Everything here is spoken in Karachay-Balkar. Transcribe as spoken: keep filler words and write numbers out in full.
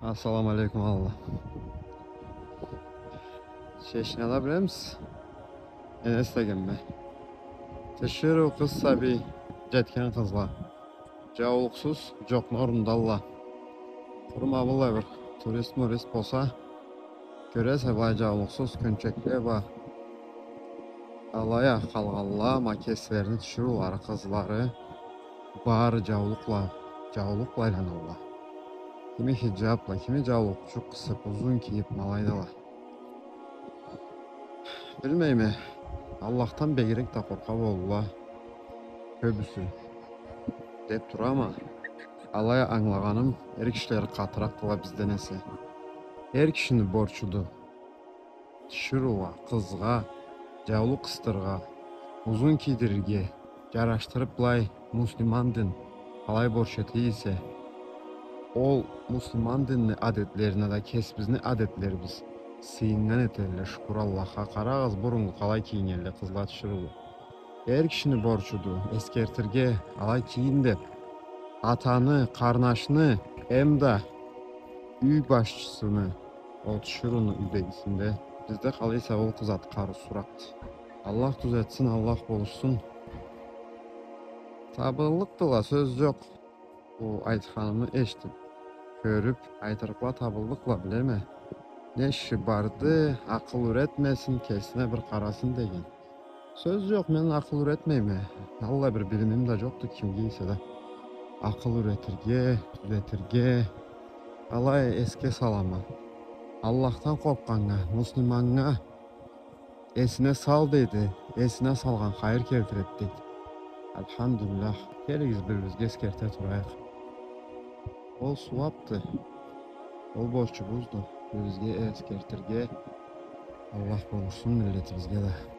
Ассаламу алейкум, Алла. Чечняда билемиз, не эслегенме. Тиширыу, къыз сабий, джетген къызла джаулукъсуз джокъну орнундалла. Къуру ма быллай бир турист-мурист болса, кёресе, былай джаулукъсуз кёнчекле бла. Алай а къалгъанла ма кеслерини тиширыулары, къызлары бары джаулукъла, джаулукъла айланалла. Кими хиджабла, кими джаулукъчукъ къысыб, узун кийиб, ма алайдала. Билмейме, Аллахдан бегирек да къоркъа болурла кёбюсю, деб турама. Алай а ангылагъаным, эр кишиле къатыракъдыла бизден эсе. Эр кишини борчуду тиширыугъа, къызгъа джаулукъ къысдырыргъа, узун кийдирирге, джарашдырыб, былай муслиман дин къалай борч эте эсе, ол муслиман динни адетлерине да кесибизни адетлерибиз сыйыннган этелле, шукур Аллахха. Къарагъыз, буруннгу къалай кийинелле къызла тиширыулу. Эр кишини борчуду эсгертирге, алай кийин деб, атаны, къарнашны, эмда юй башчысыны, ол тиширыуну юйдегисин да. Бизде къалай эсе ол къыз аты къарыусузуракъды. Аллах тюзетсин, Аллах болушсун. Табыллыкъдыла, сёз джокъ. Бу айтханымы эшитиб, кёрюб, айтырыкъла табыллыкъла, билеме. Не иши барды, акъыл юретмесин, кесине бир къарасын деген. Сёз джокъ, мен акъыл юретмейме. Аллай бир билимим да джокъду, кимге эсе да акъыл юретирге, тюзетирге. Алай эсге салама. Аллахдан къоркъгъаннга, муслиманнга эсине сал дейди, эсине салгъан хайыр келтиреди дейди. Альхамдулиллях, келигиз, бир-бирибизге эсгерте турайыкъ. Ол сууабды, ол борчубузду бир-бирибизге эсгертирге. Аллах болушсун миллетибизге да.